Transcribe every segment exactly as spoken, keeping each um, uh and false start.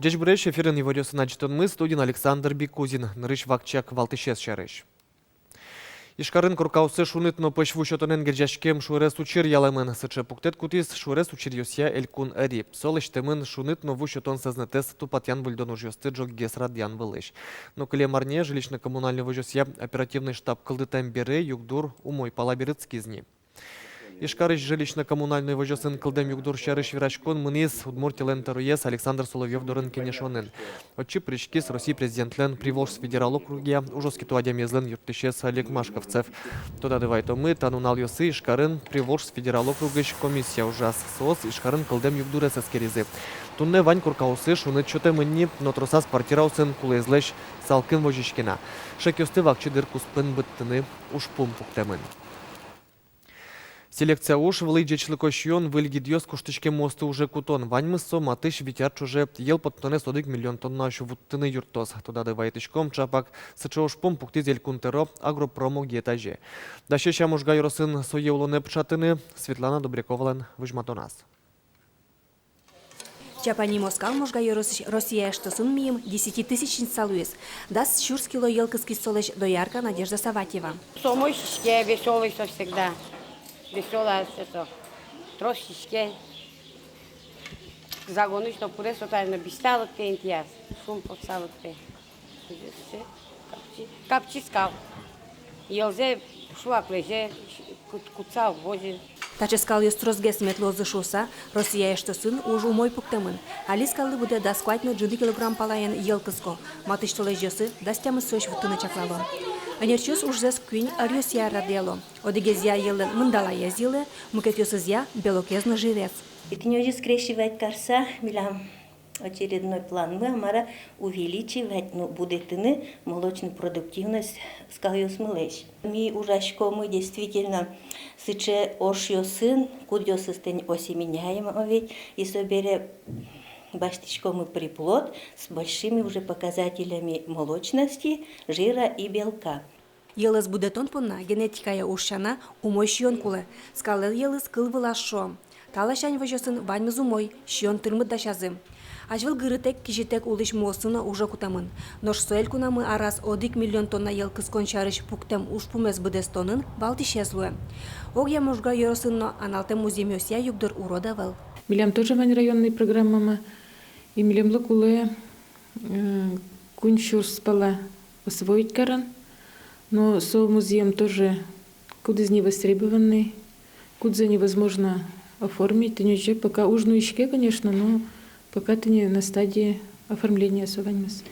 Ӟечбуресь! Эфирын иворъёсын адӟытонмы, студиын Александр Бикузин. Нырысь вакчияк валтӥсез сярысь. Ижкарын коркаосы шуныт но пӧсь ву сётонэн герӟаськем шуэрес учыр ялэмын. Сыӵе пуктэт кутӥз шуэрес учыръёсъя элькун ӧри. Со лэсьтэмын шуныт но ву сётон сӧзнэтэз тупатъян-выльдон ужъёсты ӝоггес радъян вылысь. Но кылем арне жилищно-коммунальной возёсъя оперативной штаб кылдытэм бере югдур умой пала берытскиз ни. Ижкарысь жилищно-коммунальной возёсын кылдэм югдур сярысь вераськон мынӥз Удмуртилэн тӧроез Александр Соловьёв дорын кенешонын. Отчы пыриськиз Россия Президентлэн Приволжск федерал округъя ужоскето адямиезлэн юрттӥсез Олег Машковцев. Тодады вайытомы, та нуналъёсы Ижкарын Приволжск федерал округысь комиссия ужаз. Соос Ижкарын кылдэм югдурез эскеризы. Туннэ вань коркаосы шуныт сётэмын ни, но тросаз квартираосын кулэезлэсь салкын возиське на. Шекъёсты вакчи дыр куспын быдтыны ужпум пуктэмын. Селекция уж, вылӥ ӟечлыко сиён, выль гидъёс куштӥськем муосты уже кутон — ваньмыз со матысь вить ар ӵоже йӧл поттонэз одӥг миллион тоннаозь вуттыны юрттоз. Тодады вайытӥськом, ӵапак сыӵе ужпум пуктӥз Элькун тӧро агропром огъет азе. Дасесь-а Можга ёросын сое улонэ пыӵатыны? Светлана Добряковалэн возьматоназ. Чапа нимо скал Можга ёросысь «Россия» эштосын мийым десятитысячница луиз. Дас сюрс кило йӧл кыскиз солэсь доярка Надежда Саватьева. Со умой сиське, весёлый со всегда. Весёлая со. Трос сиське. Загонысь но пыре со, тани но бызьыса лыктэ интыяз, шумпотыса лыктэ. Капчи, капчи скал. Йӧлзэ шуак лэзе, кут-, кутса уг возьы. Таӵе скалъёс тросгес мед луозы шуыса, «Россия» эштосын уж умой пуктэмын. Али скаллы быдэ дас куать но ӝыны килограмм палаен йӧл кыско. Матысь толэзьёсы дас тямысозь вуттыны чаклало. Ӧнерчиос ужзэс куинь ӧръёсъя радъяло. Одӥгезъя йӧллэн мындалаез йылэ, мукетъёсызъя — белокез но жирез. И тӥни озьы скрещивать карыса, милям очередной планмы, а мар-а, увеличивать, ну, будэтыны молочную продуктивность скалъёсмылэсь. Ми ужаськомы действительно сыӵе ошъёсын, кудъёсыз тӥни осеменяемые ведь, и собере басьтӥськомы приплод с большими уже показателями молочности, жира и белка. Йӧлэз будэтон понна генетикая уж сяна умой сиён кулэ. Скаллэн йӧлыз кыл вылаз шуо. Та ласянь возьёсын ваньмыз умой, сиён тырмыт дасязы. Азьвыл гырытэк, кизьытэк улӥсь муосын но уж кутэмын. Нош со элькунамы араз одӥг миллион тонна йӧл кыскон сярысь пуктэм ужпумез быдэстонын валтӥсез луэ. Огъя Можга ёросын но аналтэм музъемъёсъя югдур урод ӧвӧл. Милям тоже вань районный программамы, и милемлы кулэ э, куинь сюрс пала освоить карон, но со музъем тоже, кудӥз невостребованный, кудзэ невозможно оформить, тӥни озьы пока уж нуиське, конечно, но пока тӥни на стадии оформления со ваньмыз.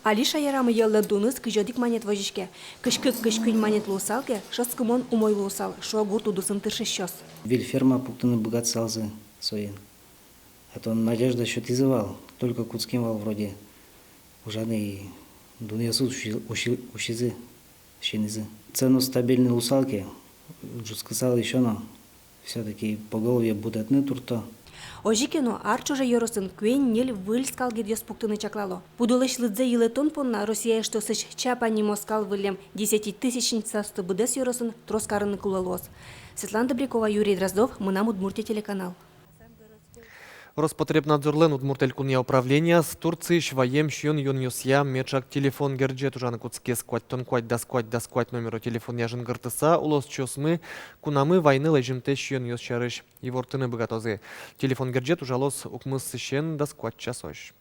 Али шаерамы йӧллэн дуныз кызь одӥг манет возиське. Кызь кык, кызь куинь манет луысал ке, шӧдскымон умой луысал, шуо гурт удысын тыршисьёс. Выль ферма пуктыны быгатысалзы соин. А то надежда сётӥзы вал, только кутскем вал вроде ужаны, и дунъёсыз уси-, уси-, усизы, синӥзы. Цена стабильный луысал ке, ӝутскысал ещё но, всё-таки поголовье будэтыны турто. Озьы ке но, ар ӵоже ёросын куинь-ньыль выль скал гидъёс пуктыны чаклало. Пудолэсь лыдзэ йылэтон понна «Россия» эштосысь Чапа нимо скал выллем десятитысячницаосты быдэс ёросын трос карыны кулэ луоз. Светлана Добрякова, Юрий Дроздов, «Мынам Удмуртие» телеканал. Роспотребнадзорлэн Удмурт Элькунъя управленияз Турциысь ваем сиён-юонъёсъя меӵак телефон герӟет ужаны кутскиз. Куатьтон куать, дас куать, дас куать номеро телефонъя жингыртыса, улосчиосмы кунамы вайыны лэзьымтэ сиёнъёс сярысь ивортыны быгатозы. Телефон герӟет ужалоз укмысысен дас куать часозь.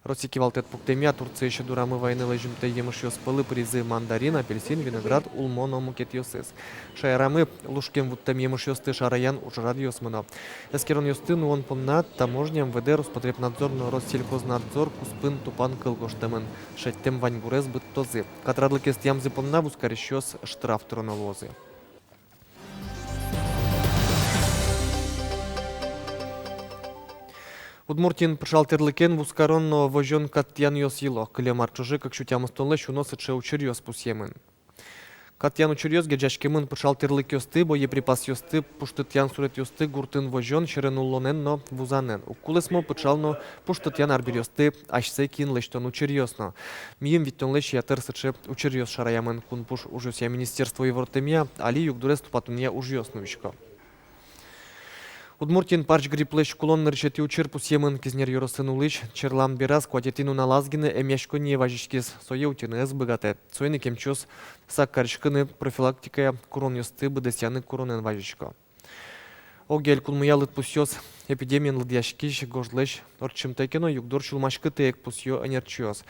Россия кивалтэт пуктэмъя, Турциысь Дурамы вайыны лэзьымтэ емышъёс пӧлы пыризы мандарин, апельсин, виноград, улмо но мукетъёсыз. Шаерамы лушкем вуттэм емышъёсты шараян ужрадъёс мыно. Эскеронъёсты нуон понна таможня, МВД, Роспотребнадзор но Россельхознадзор куспын тупан кыл гожтэмын: шедьтэм ваньбурез быдтозы. Катрадлыкез тӥямзы понна вузкарисьёс штраф тыроно луозы. Удмуртиын пыӵал тӥрлыкен вузкарон но возён кат тӥянъёс йыло. Кылем ар ӵоже кык сю тямыстонлэсь уно сыӵе учыръёс пусъемын. Кат тӥян учыръёс герӟаськемын пыӵал тӥрлыкъёсты, боеприпасъёсты, пуштытъян суретъёсты гуртын возён, сьӧрын улонэн но вузанэн. Уг кулэсмо пыӵал но пуштытъян арбериосты асьсэ киын лэсьтон учыръёс но. Мийым витьтонлэсь ятыр сыӵе учыръёс шараямын. Кун пуш ужъёсъя министерство ивортэмъя, али югдурез тупатонъя ужъёс нуисько. Удмуртиын парсь грипплэсь кулон нырысетӥ учыр пусъемын. Кизнер ёросын улӥсь черлам бераз куатетӥ нуналаз гинэ эмъяськонние вазиськиз. Сое утьыны ӧз быгатэ. Соин ик эмчиос сак кариськыны профилактикая куронъёсты быдэсъяны куронэн вазисько. Огъя элькунмыя лыдпусъёс эпидемиен лыдъяськись гожлэсь ортчымтэ ке но, югдур сюлмаськытэ ик, пусъё эмчиос.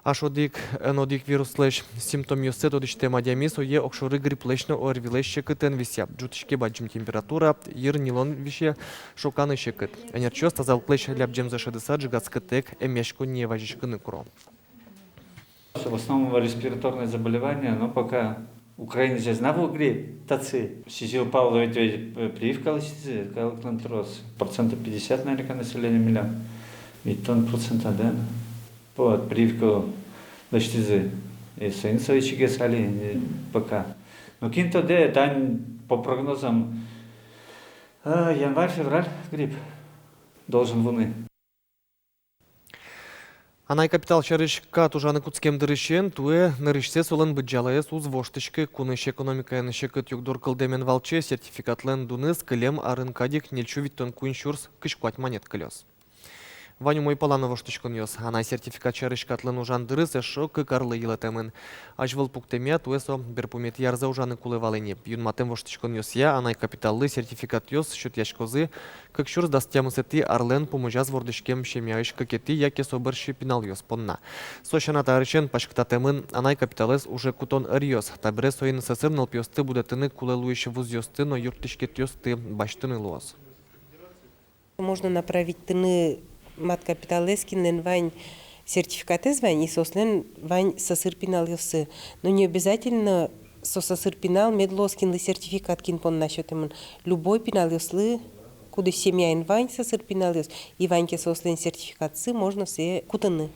Аш одӥг эн одӥг вируслэсь симптомъёссэ тодӥсьтэм адями сое огшоры грипплэсь но ОРВИлэсь секытэн висъя. Ӝутӥське бадӟым температура, йыр ньылон висе, шоканы секыт. Эмчиос тазалыклэсь лябӟемзэ шӧдыса ӝегатскытэк эмъяськонние вазиськыны куро. В основном респираторные заболевания, но пока Украиназэ знаву грипп татчы. Сизил пал ведь, ведь, э, прививка лэсьтӥзы, калыклэн трос. Процентов пятьдесят, наверное, населения милям. Ведь тон процента, да? Вот, прививка лэсьтӥзы. И соин со ичигес али, э, пока. Но кин тодэ, тань по прогнозам, э, январь-февраль грипп должен вуны. Анай капитал сярысь кат ужаны кутскем дырысен туэ нырысьсэ солэн быдӟалаез уз воштӥськы. Кунысь экономикаен секыт югдур кылдэмен валче сертификатлэн дуныз кылем арын кадь ик ньыльсю витьтон куинь сюрс кызь куать манет кылёз. Вань умой пала но воштӥськонъёс. Анай сертификат сярысь катлэн ужан дырыз эшшо кык арлы йылэтэмын. Азьвыл пуктэмъя, туэ со берпуметӥ арзэ ужаны кулэ вал ини. Юнматэм воштӥськонъёсъя анай капиталлы сертификатъёс сётъяськозы кык сюрс дас тямысэтӥ арлэн пумозяз вордӥськем семьяысь кыкетӥ яке со бӧрсьы пиналъёс понна. Со сяна, та арысен паськытатэмын анай капиталэз уже кутон ӧръёс. Табере соин сӧсыр нылпиосты будэтыны кулэ луись вузъёсты но юрттӥськетъёсты басьтыны луоз. Можно направитьтыны мат капиталэз, кинлэн вань сертификатэз вань, и соослэн вань сӧсыр пиналъёссы. Но не обязательно со сӧсыр пинал мед луоз, кинлы сертификат кин понна сётэмын. Любой пиналъёслы, кудӥз семьяын вань сӧсыр пиналъёс, и вань ке соослэн сертификатсы, можно сое кутыны.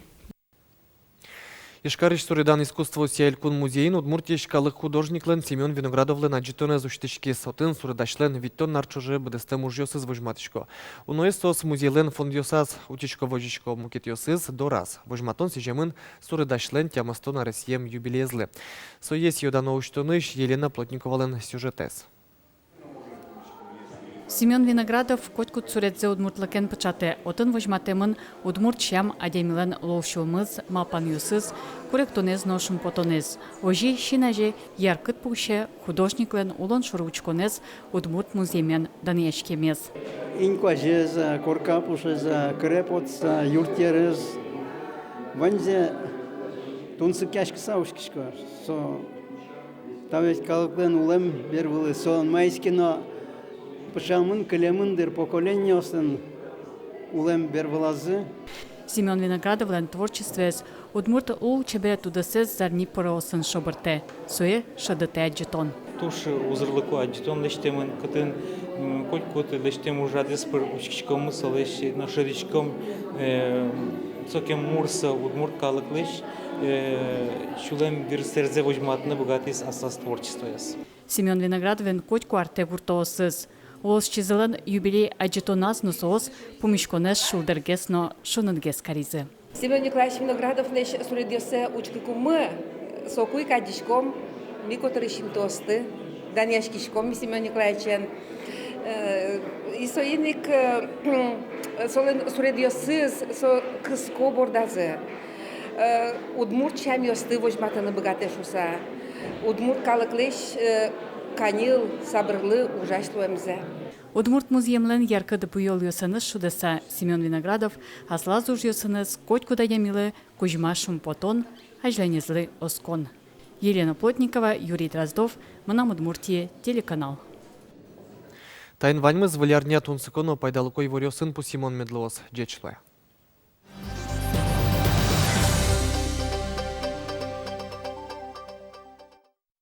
Ижкарысь суредан искусствоосъя элькун музейын Удмуртиысь калык художниклэн Семён Виноградовлэн адӟытонэз усьтӥськиз. Отын суредасьлэн витьтон ар ӵоже быдэстэм ужъёсыз возьматӥсько. Уноез соос музейлэн фондъёсаз утисько-возисько, мукетъёсыз дораз. Возьматон сӥземын суредасьлэн тямыстон аресъем юбилеезлы. Сое сӥё-дано усьтонысь Елена Плотниковалэн сюжетэз. Семён Виноградов котькуд суредзэ удмуртлыкен пыӵатэ. Отын возьматэмын удмурт сям-адямилэн лулсюлмыз, малпанъёсыз, куректонэз но шумпотонэз. Озьы син азе яркыт пуксе художниклэн улон шоры учконэз, удмурт музъемен данъяськемез. Инкуазез-а, корка пушез-а, кыре-потсэ-а, юртъерез. Ваньзэ тунсыкъяськыса учкисько. Со Та ведь калыклэн улэм бервылыз, со маиз ке но пыӵамын, кылемын дыр поколениослэн улэм бервылазы. Семён Виноградовлэн творчествоез удмурт лулчеберет удысэз зарни пыроосын шобыртэ, сое шӧдытэ адӟытон. Туж узырлыко адӟытон лэсьтэмын, кытын, м, котькуд лэсьтэм ужрадэз пыр учкиськом, солэсь но шӧдӥськом, э, сокем мур со удмурт калыклэсь, э, сюлэм вирсэрзэ возьматыны быгатӥз аслаз творчествояз. Семён Виноградовлэн котьку артэ гуртоосыз. Улосчизылэн юбилей адӟытоназ но соос пумиськонэз шулдыргес но шунытгес каризы. Семён Николаевич Виноградовлэсь суредъёссэ учкыкумы, соку ик адӟиськом ми котырысь интыосты, данъяськиськом ми Семён Николаевичен. Э, и соин ик, э, солэн суредъёсыз, со кыско бордазы. Э, удмурт сямъёсты возьматыны быгатэ шуыса, удмурт калыклэсь, э, каньыл, сабырлы ужась луэмзэ. Удмурт музъемлэн яркыт буёлъёсэныз шудыса, Семён Виноградов аслаз ужъёсыныз котькуд адямилы кузьма шумпотон, азьланезлы оскон. Елена Плотникова, Юрий Дроздов, «Мынам Удмуртие» телеканал. Таин ваньмыз. Выль арня тунсыко но пайдалыко иворъёсын пусйымон мед луоз. Ӟеч луэ.